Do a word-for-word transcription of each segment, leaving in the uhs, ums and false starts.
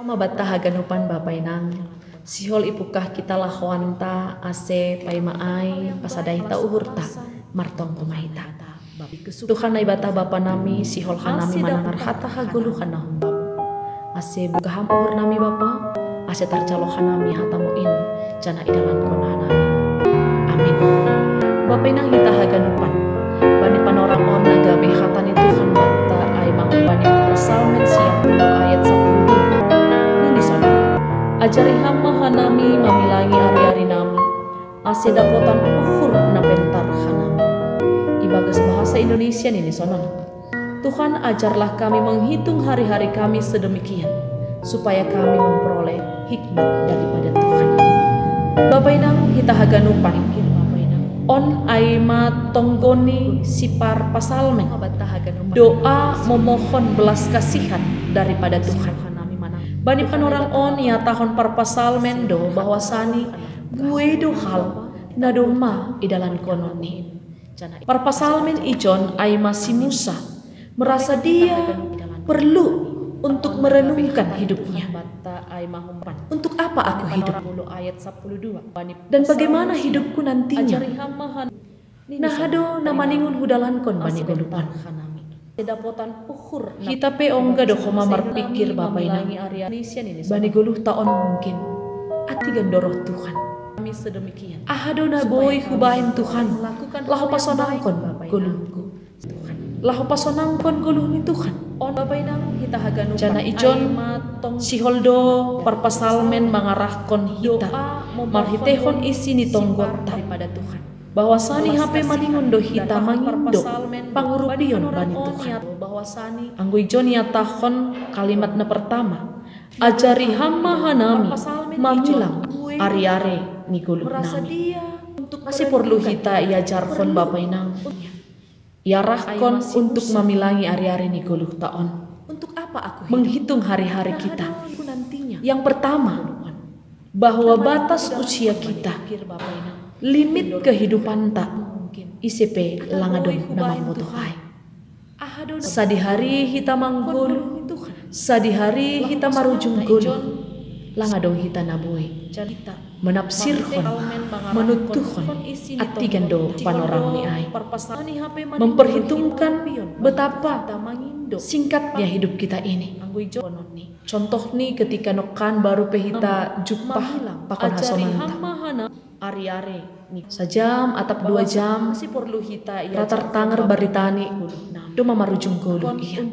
Mabatta haganupan Bapa inang, sihol ipukah kita lahoanta ase paima ai pasadai ta uhurta martong rumahita. Tuhan Naibata Bapa nami, sihol hanami manangar hata hagoluhan na humbamu. Ase bugaham uhur nami Bapa, ase tarjalo hanami hatamu in, jana idalan kona hanami. Amin. Bapa inang hita haganupan, bani panorang on na gabe hata ni Tuhan batta ai mangubani Psalmen siam puluh ayat sapuluh dua. Nini sonon. Ajari ham ma hanami mamilangi ari-ari nami, ase dapotan uhur na pentar hanami. Ibagas bahasa Indonesia nini sonon. Tuhan, ajarlah kami menghitung hari-hari kami sedemikian, supaya kami memperoleh hikmat daripada Tuhan. Bapa inang hita haganupan, on ai ma tonggoni si parpasalmen, doa memohon belas kasihan daripada Tuhan. Bani panorang on iatahon parpasalmen do bahwasani buei do hal na domma idalan kononni. Parpasalmen ijon ai ma si Musa merasa dia perlu untuk merenungkan hidupnya. Untuk apa aku hidup? Dan bagaimana hidupku nantinya? Na hado na maningon hudalankon bani golupan. Hita pe ongga do homa marpikir Bapa inang, bani goluhta on mungkin, atigan do roh Tuhan. Aha do na boi hubahen Tuhan laho pasonangkon goluhku, laho pasonangkon goluh ni Tuhan. Jana ijon sihol do parpasalmen mangarahkon hita marhitehon isi ni tonggotta, bahwasani hape maningon do hita mangindo pangurupion bani Tuhan. Anggo ijon iatahon kalimat na pertama, ajari ham ma hanami mamilang ari-ari ni goluh nami. Ase porlu hita iajarhon Bapa inang, iarahkon untuk mamilangi ari-ari ni goluhta on, menghitung hari-hari kita. Yang pertama, bahwa batas usia kita, limit kehidupanta, ise pe lang adong na mamboto ai. Sadihari hita manggoluh, sadihari hita marujung goluh, lang adong hita na boi manapsirhon, manuntuhon atigan do panorangni ai, memperhitungkan betapa singkatnya hidup kita ini. Contohni ketika nongkan baru pe hita jumpah pakon hasomanta. Sajam atap dua jam ra tartanger baritani domma marujung goluh ia.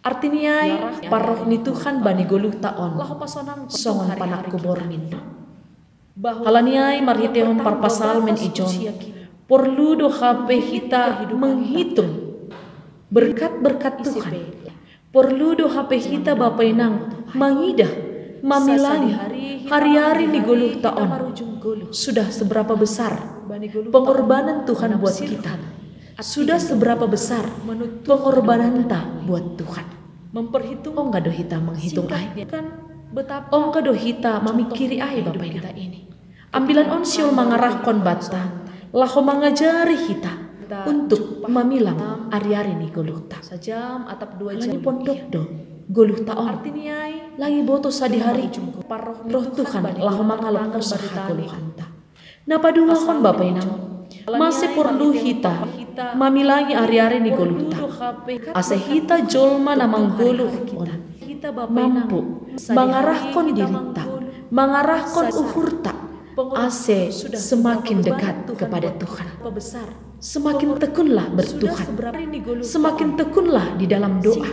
Artini ai parroh ni Tuhan bani goluhta on songon panangko borngin do. Halani ai marhitehon parpasalmen ijon, porlu do hape hita menghitung berkat-berkat Tuhan. Porlu do hape hita Bapa inang mangidah, mamilangi ari-ari ni goluhta on. Sudah seberapa besar pengorbanan Tuhan buat kita? Sudah seberapa besar pengorbananta buat Tuhan? Ongga do hita menghitung ai? Ongga do hita mamikiri ai Bapa inang? Ambilan on sihol mangarahkon banta laho mangajari hita untuk mamilang ari-ari ni goluhta. Alani pondok do goluhta on, lang iboto sadihari roh Tuhan laho mangalap poso hagoluhanta. Na paduahon Bapa inang, mase porlu hita mamilangi ari-ari ni goluhta, ase hita jolma na manggoluh on mampu mangarahkon dirinta, mangarahkon uhurta, ase semakin dekat kepada Tuhan. Semakin tekunlah bertuhan, semakin tekunlah di dalam doa.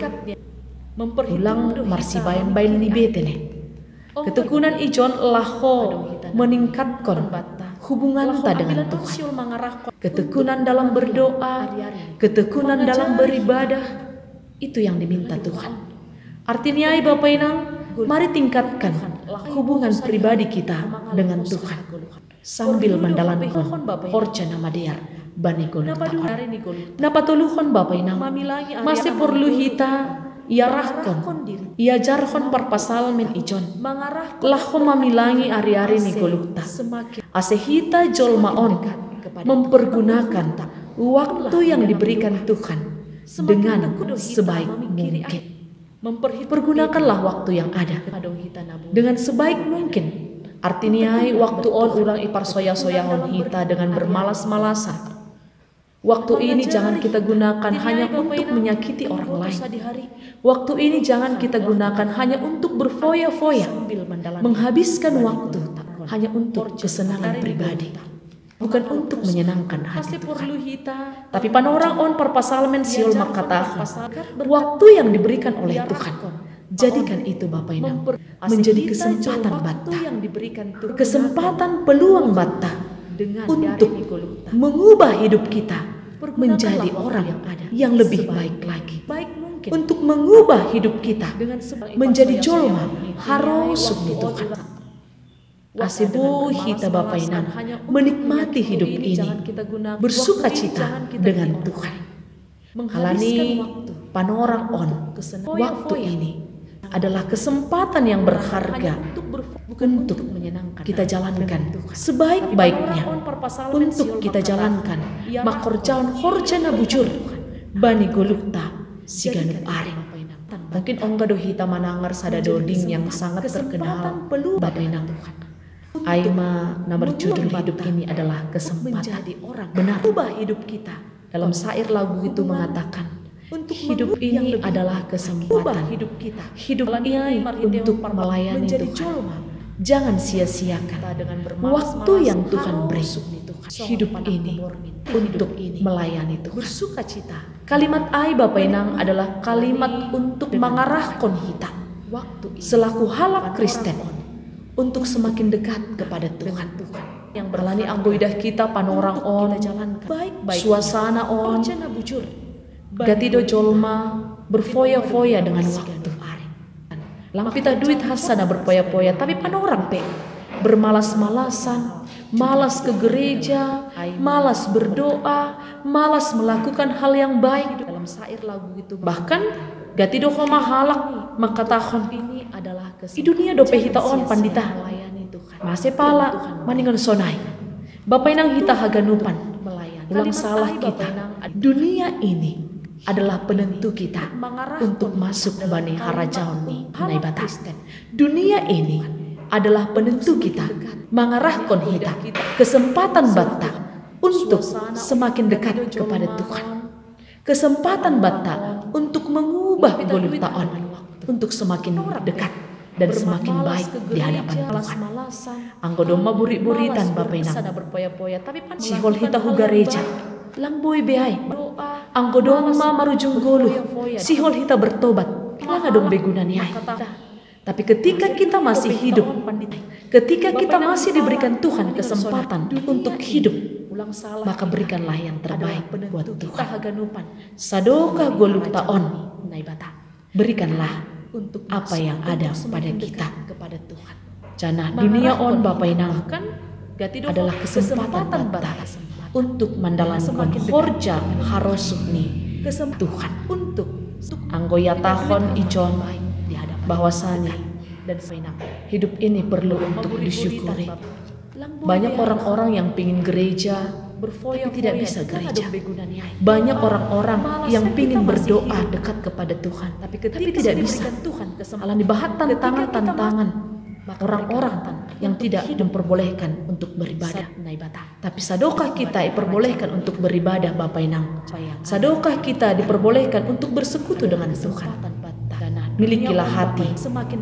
Ulang marsibaen-baen ni bete ne. Ketekunan ijon laho meningkatkon hubunganta dengan Tuhan. Ketekunan dalam berdoa, ketekunan dalam beribadah, itu yang diminta Tuhan. Artini ai Bapa inang, mari tingkatkan hubungan pribadi kita dengan Tuhan sambil mandalankon horja na madear bani goluhta on. Na patoluhon Bapa inang, mase porlu hita iarahkon, iajarhon parpasalmen ijon laho mamilangi ari-ari ni goluhta, ase hita jolma on mempergunakan waktu yang diberikan Tuhan dengan sebaik mungkin. Pergunakanlah waktu yang ada dengan sebaik mungkin. Artinya, waktu on urang iparsoya-soyahon hita dengan bermalas-malasan. Waktu ini jangan kita gunakan hanya untuk menyakiti orang lain. Waktu ini jangan kita gunakan hanya untuk berfoya-foya, menghabiskan waktu hanya untuk kesenangan pribadi, bukan untuk menyenangkan hati Tuhan. Tapi panorang on parpsalmen sihol mangkatahon, waktu yang diberikan oleh Tuhan, jadikan itu, Bapa Inang, menjadi kesempatan batta, kesempatan, peluang batta untuk mengubah hidup kita menjadi orang yang lebih baik lagi, untuk mengubah hidup kita menjadi jolma harosuk ni Tuhan. Ase boi hita, Bapa Inang, menikmati hidup ini, bersukacita dengan Tuhan. Alani panorang on, waktu ini adalah kesempatan yang berharga untuk kita jalankan sebaik-baiknya, untuk kita jalankan makorjahon horja na bujur bani goluhta siganup ari. Mungkin ongga do hita manangar sada doding yang sangat terkenal, Bapa Inang. Ai ma na marjudul Hidup Ini Adalah Kesempatan. Benar. Dalam syair lagu itu mengatakan, hidup ini adalah kesempatan. Hidup ini untuk melayani Tuhan. Jangan sia-siakan waktu yang Tuhan beri. Hidup ini untuk melayani Tuhan. Kalimat ai, Bapa Inang, adalah kalimat untuk mangarahkon hita selaku halak Kristen untuk semakin dekat kepada Tuhan. Alani anggo idah hita panorang on, suasana on, gati do jolma berfoya-foya dengan waktu. Lang pitah duit hansa na berfoya-foya, tapi panorang pe bermalas-malasan, malas ke gereja, malas berdoa, malas melakukan hal yang baik. Bahkan gati do homa halak mangkatahon, "Di dunia dope hita on, Pandita. Mase pala maningon sonai?" Bapa Inang hita haganupan, ulang salah kita. Dunia ini adalah penentu kita untuk masuk bani harajaon ni Naibata. Dunia ini adalah penentu kita, mangarahkon hita, kesempatan batta untuk semakin dekat kepada Tuhan. Kesempatan batta untuk mengubah goluhta on untuk semakin dekat dan semakin baik di hadapan Tuhan. Anggo domma burit-buritan, Bapa Inang, sihol hita hu gareja, lang boi be ai. Anggo domma marujung goluh, sihol hita bertobat, lang adong be guna ni ai. Tapi ketika kita masih hidup, ketika kita masih diberikan Tuhan kesempatan untuk hidup, maka berikanlah yang terbaik buat Tuhan. Sadokah goluhta on, berikanlah apa yang ada pada kita. Janah dunia on, Bapa Inang, adalah kesempatan batta untuk mandalankon horja harosuk ni Tuhan. Anggo iatahon ijon bahwasanya hidup ini perlu untuk disyukuri. Banyak orang-orang yang pingin gereja, tapi tidak bisa gereja. Banyak orang-orang yang pingin berdoa dekat kepada Tuhan, tapi tidak bisa. Alani bahat tantangan-tantangan orang-orang yang tidak memperbolehkan untuk beribadah. Tapi sadokah kita diperbolehkan untuk beribadah, Bapa Inang? Sadokah kita diperbolehkan untuk bersekutu dengan Tuhan? Milikilah hati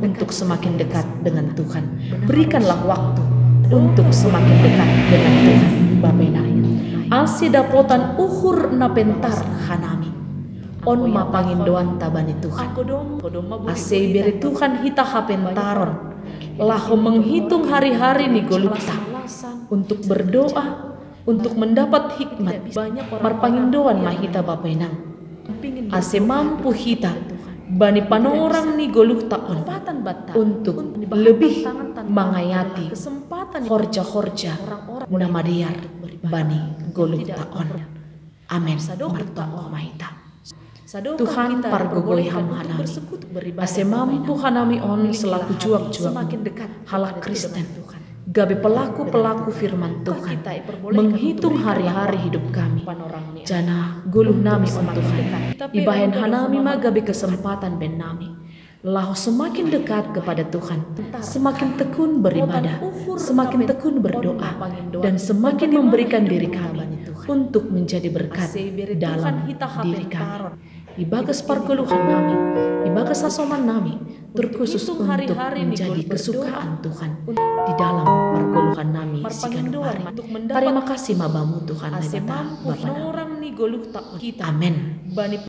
untuk semakin dekat dengan Tuhan. Berikanlah waktu untuk semakin dekat dengan Tuhan, Bapa Inang. Ase dapotan uhur na pentar hanami. On ma pangindoanta bani Tuhan. Ase ibere Tuhan hita hapentaron laho menghitung hari-hari ni goluhta untuk berdoa, untuk mendapat hikmat. Marpangindoan ma hita, Bapa Inang, ase mampu hita bani panorang ni goluhta on untuk lebih mangayati horja-horja na madear bani goluhta on. Amen. Martonggo ma hita. Tuhan, pargogoi Ham hanami, ase mampu hanami on selaku juak-juak halak Kristen gabe pelaku-pelaku firman Tuhan, menghitung hari-hari hidup kami. Janah goluh nami on, Tuhan, ibahen hanami ma gabe kesempatan bahen nami Laho semakin dekat kepada Tuhan, semakin tekun beribadah, semakin tekun berdoa, dan semakin memberikan diri kami untuk menjadi berkat dalam diri kami. Ibagas pargoluhan nami, ibagas hasoman nami, terkhusus untuk menjadi kesukaan Tuhan di dalam pargoluhan nami siganuari. Tarima kasih ma Bamu Tuhan Naibata Bapa nami. Amen.